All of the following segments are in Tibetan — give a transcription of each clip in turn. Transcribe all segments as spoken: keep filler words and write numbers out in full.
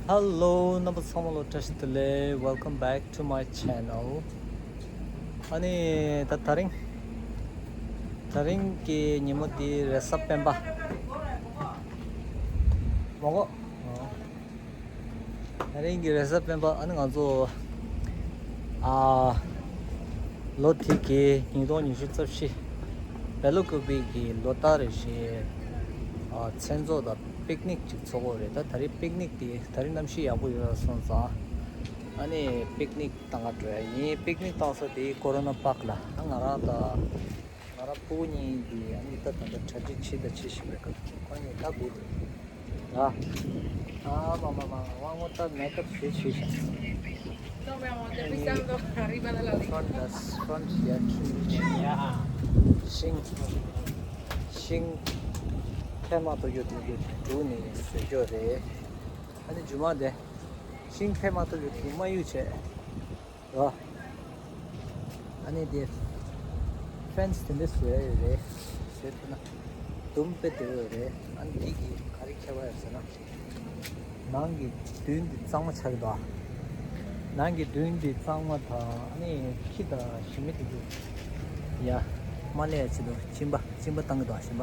Hello, རྣམ་པ་ཚང་མ་ལ་བཀྲ་ཤིས་བདེ་ལེགས། Welcome back to my channel. ཨ་ནི་ད་དེ་རིང་དེ་རིང་གི་ཉིན་མོ་འདི་རེས་གཟའ་སྤེན་པ། མོ་གོ་དེ་རིང་གི་རེས་གཟའ་སྤེན་པ། ཨ་ནི་ང་ཚོ་ཨ་ལོ་དེ་གི་ཉིས་སྟོང་ཉི་ཤུ་རྩ་བཞི་སྦེལ་ཀོབ་པི་གི་ལོ་ལྟར་རེ་བཞིན་ཨ་མཚན་ཚོགས་དང་པིག་ནིག་ཅིག་ཚོགས་ཀྱི་ཡོད་རེད། ད་དེ་རིང་པིག་ནིག་དེ་དེ་རིང་གནམ་གཤིས་ཡག་པོ་ཡོད་སོང་ཙང་ཨ་ནི་པིག་ནིག་བཏང་ག་འགྲོ་ཡ་ཡིན། པིག་ནིག་བཏང་ས་དེ་ཀོ་རོ་ན་པཱརྐ་ལ། ཨ་ང་རང་དང་ང་རང་སྤུ་གུ་གཉིས་དེ་ཨ་ནི་ད་ད་ལྟ་གྲ་སྒྲིག་བྱེད་དང་བྱེད་བཞིན་པའི་སྐབས་ཁོ་གཉིས་ད་སྒུག་འདུག་ཨ། ཨ་མ་མ་མ། དབང་མོ་ད་མེག་ཨབ་བྱེད་བྱེད་བཞག No, mi amor, estoy pensando arriba de la lista. ཧྥོན་ཊི་ཧྥོན་ཊི་ཡར་ཁྱིམ་ལ་ཕྱིན། ཤིང་ཤིང་ཕལ་མ་ཐོག་ཡོད་དུ་ཡོད་དུ་འགྲོ་ནས་བཟོས་ཀྱོ་རེད། ཨ་ནི་རྒྱུ་མ་དེ་ཤིང་ཕལ་མ་ཐོག་ཡོད་དུ་མ་གཡུག་བྱས། རོ། ཨ་ནི་དེ་ཕེན་སི་དེ་འདྲ་བཟོས་ཡོད་རེད། བཟོས་ཐུབ་ན་དུམ་དཔེ་བདེ་བོ་ཡོད་རེད། ཨ་ནི་དེ་གི་ག་རེ་ཁྱད་པར་ཡོད་ཟེར་ན། ནང་གི་མདུན་འདི་གཙང་མ་ཆགས་ཀྱི་འདུག་ནང་གི་མདུན་འདི་གཙང་མ་དང་ཨ་ནི་ཁྱི་དང་ཞི་མི་དེ་ཚོ་ཡ་མ་སླེབས་ཡ་ཆེད་དུ་གཅིན་པ་གཅིན་པ་བཏང་གི་འདུག་གཞན་པ་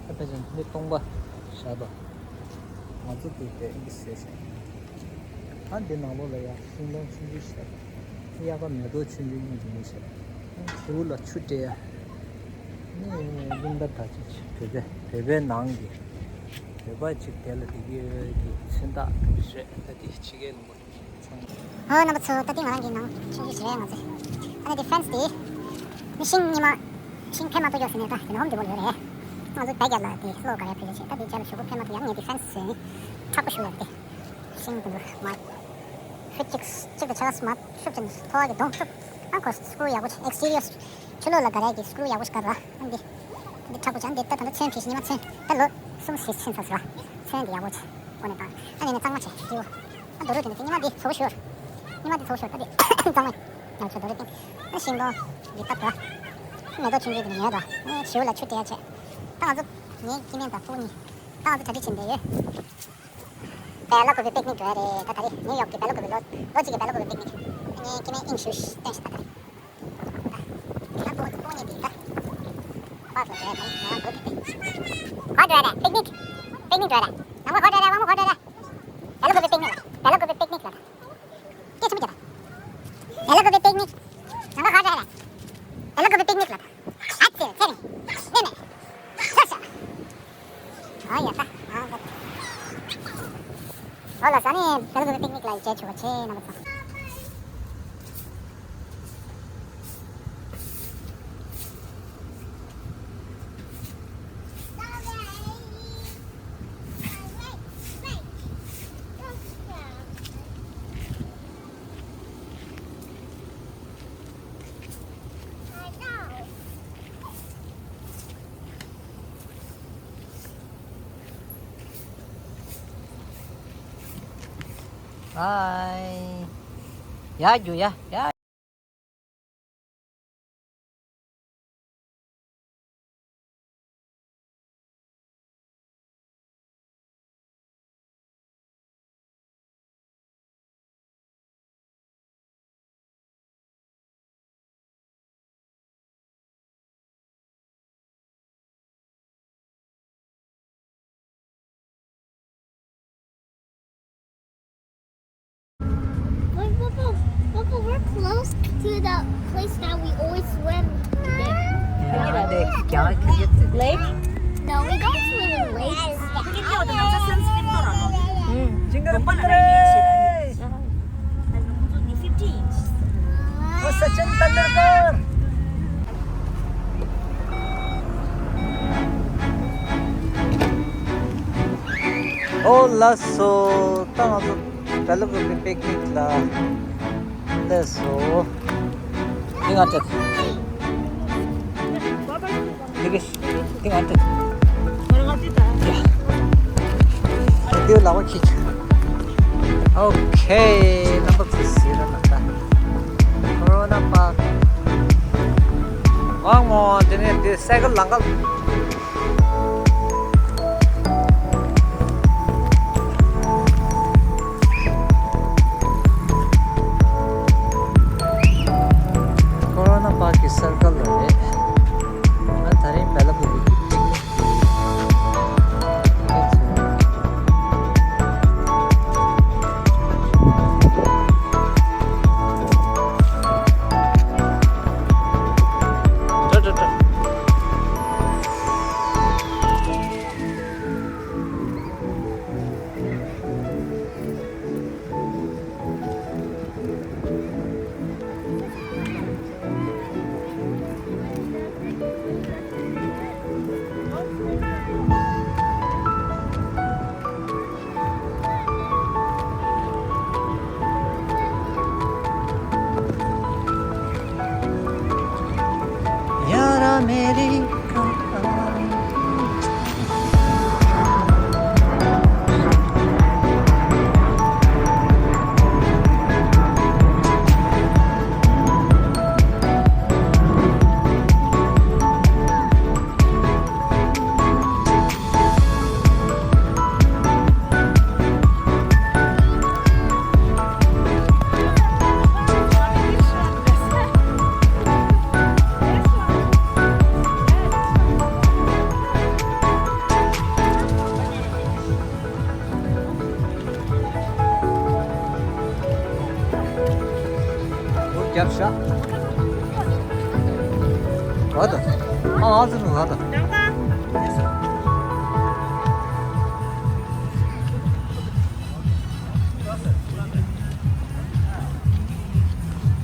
ཨ་ཕལ་ཆེར་མི་སྟོང་པ་བཞག་འདུག་ང་ཚོ་དེ་དེ་ཨིན་གི་ཟེར་ཞིང་། ཨ་འདི་ནང་ལོགས་ལ་ཡ་ཤིང་སྡོང་ཆུང་ཆུང་ཞིག་དང་། གཡག་པ་མེ་ཏོག་ཆུང་ཆུང་གཉིས་འདི་ནས་བྱས། བྱིའུ་ལ་ཆུ་སྤྲད་ཡ། ནི་རླུང་རྟ་དར་ཅིག་བོད་པའི་བོད་པའི་ནང་གི་བོད་པ་ཅིག་དེ་ལ་བསྡད་ཀྱི་ཡོད་ཀྱི་མཚོན་རྟགས་རེད། ད་འདི་ཕྱི་རྒྱལ་ལུང་པ་ཚང་མ། ཨོ་རྣམ་པ་ཚོ། ད་འདི་ང་རང་གི་ནང་ཆུང་ཆུང་ཞིག་རེད། ང་ཚོ་ཨ་ནི་འདི་ཕེན་སི་འདི་ནི་ཤིང་གཉིས་མ་ཤིང་ཕལ་མ་ཐོག་ཡོད་ཟེར་ནས་ད་དེ་ནི་ཧོམ་དེ་མོ་ཡོད་རེད། ང་ཚོ་བརྡ་རྒྱབ་ལ་དེ་ལོག་ག་རེ་ཕེབས་བྱས། ད་དེ་རྗེས་ལ་གཞུག་གུ་ཕལ་མ་ཐོག་ཡང་ངས་དེ་ཕེན་སི་བཟོས་ནས་མཁྲེགས་པོ་ཞུ་ཡོད་དེ། ཤིང་དེ་ཚོ་མར་ཤུགས་གཅིག་གཅིག་ཏུ་ཆགས་མར་ཤུགས་ཅན་མཐོ་བ་གི་གདོང་ཤུགས། ཨ་ཁོ་སི་ཀུ་རུ་ཡག་པོ་ཅིག་ཨེག་སི་ཊི་རི་ཡར་ཕྱི་ལོགས་ལ་ག་རེ་གི་སི་ཀུ་རུ་ཡག་པོ་ཞིག་ག་ར། ཨ་འདི་འདི་མཁྲེགས་པོ་ཅིག་ཨ་འདི་ད་ད་ད་ཚོན་ཕྱིས་ཤིག་ཉི་མ་ཚོན་ད་ལོ་གསུམ་བཞི་ཕྱིན་ཚར་ཟེར་བ། ཚོན་འདི་ཡག་པོ་ཅིག་ཀོ་ནས་དང་ཨ་ནི་ནི་གཙང་མ་བྱས་ཞིའུ། ཨ་དོ་རུ་དེ་ནི་ཉི་མ་འདི་ཚོ་ཞོར། ཉི་མ་འདི་ཚོ་ཞོར་ད་འདི་གཙང་མ་ཡིན། ང་ཚོ་དོ་རུ་སྟེང་ཨ་ཤིང་སྡོང་འདི་ལྟ་བུ། མེ་ཏོག་ཆུང་ཆུང་འདི་ནི་ཉལ་དོ། ཨ་ཞིའུ་ལ་ཆུ་སྤྲད་ཡ་བྱས། ད་ང་ཚོ་ངའི་སྐྱེ་དམན་དང་སྤུ་གུ་གཉིས་ད་ང་ཚོ་གྲ་སྒྲིག་བྱེད་འདི་ཡོད། སྦེལ་ཀོབ་པི་པིག་ནིག་འགྲོ་ཡ་རེད། ད་ད་རེས་ནིའུ་ཡོག་གི་སྦེལ་ཀོབ་པི་ལོ་ལོ་གཅིག་གི་སྦེལ་ཀོབ་པི་པིག་ནིག་ངའི་སྐྱེ་དམན་དབྱིངས་ཞུ་བསྟན་ཞིག་ད་ད་རེས། ད་ཁོང་ཁོང་གཉིས་དེ་ད་པར་འགྲོ་ཡ་ད་རེས་ང་རང་འགྲོ་གི་རེད། ག་འགྲོ་ཡ་རེད། པིག་ནིག་པིག་ནིག་འགྲོ་ཡ་རེད། ནང་པ་ག་འགྲོ་ཡ་རེད། དབང་མོ་ག་འགྲོ་ཡ་རེད། སྦེལ་ཀོབ་པི་པིག་ནིག་ལ། སྦེལ་ཀོབ་པི་པིག་ནིག་ལ། སྐད་ཆེན་པོ་བརྒྱབ་པ། སྦེལ་ཀོབ་པི་པིག་ནིག་ནང་པ་ག་འགྲོ་ཡ་རེད། སྦེལ་ཀོབ་པི་པིག་ནིག་ལ། ཨ་ཙི་ཙི་རེད། མེ་མེ། ཤ་ཤ། ཨ་ཡ་ད། ཨ་ད། ཨོ་ལ་ས་ནི་སྦེལ་ཀོབ་པི་པིག་ནིག་ལ་མཇལ་ཆོག་པ་བྱས་རྣམ་པ་ཚོ། Bye. ཡ་རྒྱུ་ཡ་ཡ། Wait, Papa, Papa, we're close to the place that we always swim. Lake? No, we don't swim in lakes. ཨོ་ལགས་སོ། ད་ང་ཚོ་སྦེལ་ཀོབ་པི་པིག་ནིག་ལ་སླེབས་སོང་། འདི་ང་སྤྲད། འདི་གི་འདི་ང་སྤྲད། ཡ། འདི་ལག་པ་ཁྱེར། ཨོ་ཁེ། རྣམ་པ་ཚོ་གཟིགས་རོགས་གནང་ད། ཀོ་རོ་ན་པཱརྐ། དབང་མོ་དེ་ནས་འདི་སའི་ཀལ་ལང་ཀ། मेरी कहानी। རྒྱབ་ཤ། ག་ད། ཨ་ཨ་ཙི་རུ་ག་ད།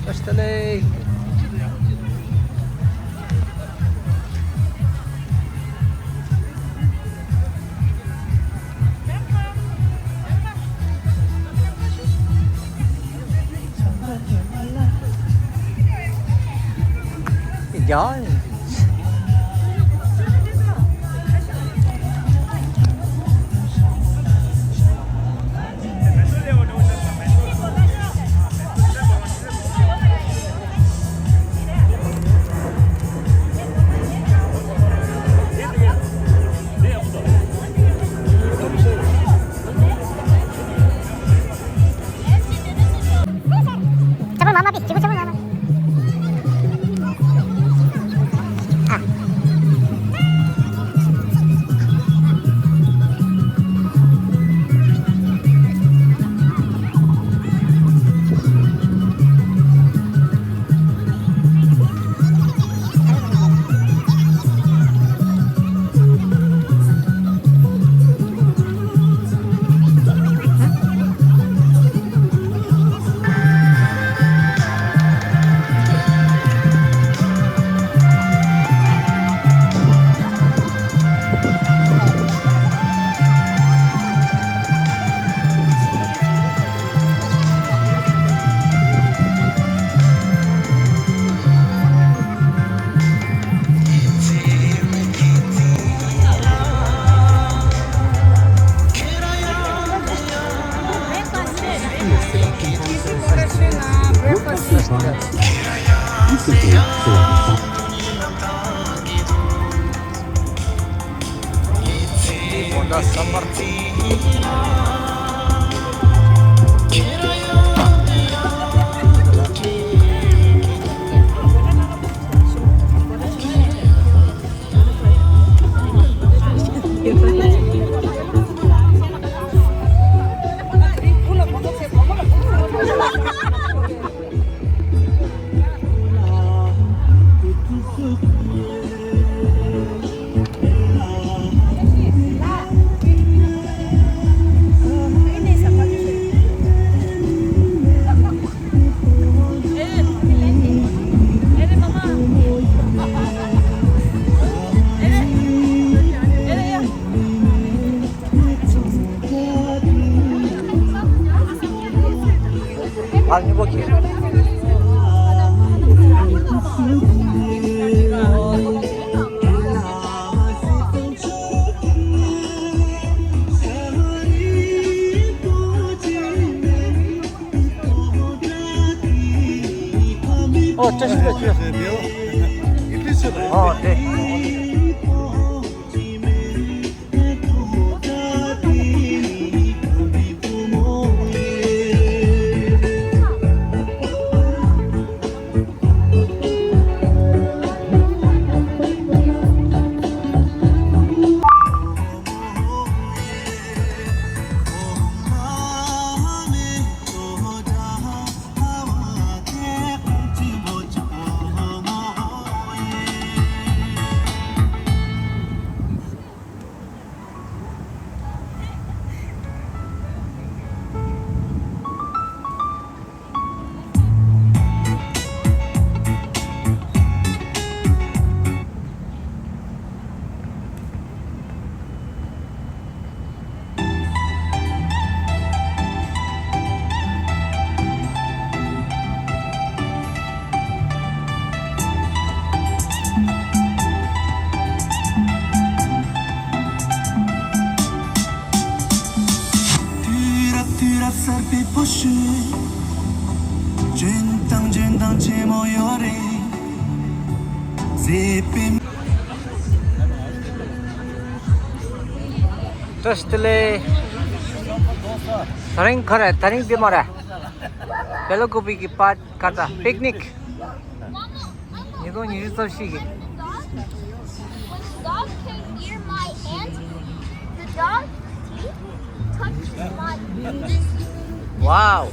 བཀྲ་ཤིས་བདེ་ལེགས། ཨ་མྱུ་གུ་ཁྱེར། ཨོ་བཀྲ་ཤིས་བདེ་ལེགས། ཨོ་དེ། བཀྲ་ཤིས་བདེ་ལེགས། དེ་རིང་ག་རེ། དེ་རིང་འདི་མ་རེད། སྦེལ་ཀོབ་གི་པར་ཀ་ཏ་པིག་ནིག་ཉིས་སྟོང་ཉི་ཤུ་རྩ་བཞི་གི། When the dog came near my hand, the dog teeth touched my Wow.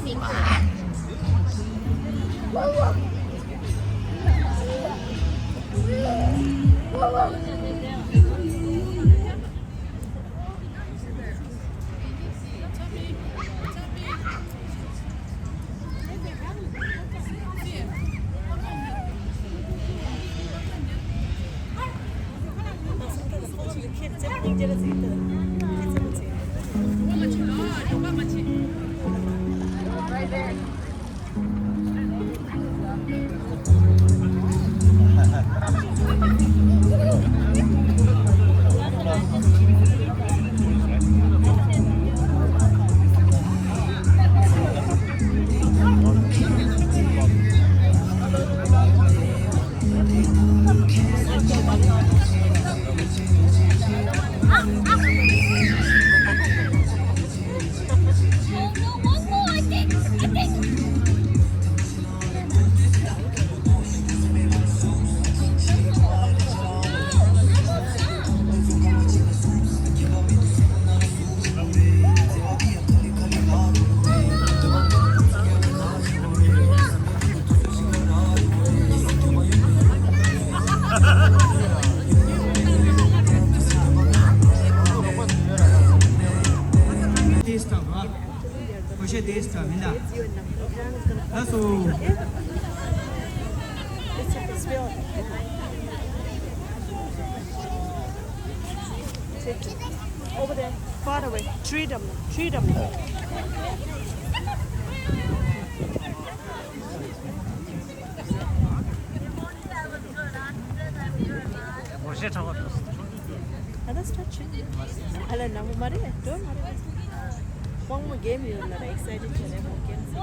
Taste of, huh? Kosher taste of, minda. That's all. Over there, far away. Treat them, treat them. ཨ་ད་སི་ཊར་ཊི་བྱེད། ཨ་ལ་ནང་མ་རེད། ཌོན་ཝ་རི། དཔང་མོ་གེམ་ཡོད་ལ་ར། ཨེག་སའི་ཊེཌ་བྱས་རེད་མོ་གེམ་སི།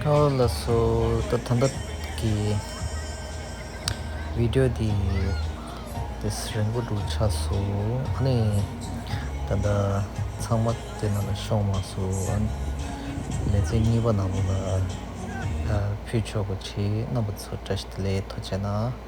ཨོ་ལགས་སོ། ད་ད་ལྟ་གི་བི་ཌིའོ་འདི་དེ་རིང་པོ་འདྲ་ཆགས་སོང་། ཨ་ནི་ད་ལྟ་ཚང་མ་དེ་ནང་ལ་ཤོང་མ་སོང་། ཨ་ནི་ལེ་ཚན་གཉིས་པ་ནང་ལོགས་ལ་ཨ་ཕུལ་ཆོག་པ་བྱས། རྣམ་པ་ཚོ་བཀྲ་ཤིས་བདེ་ལེགས། ཐུགས་རྗེ་གནང་།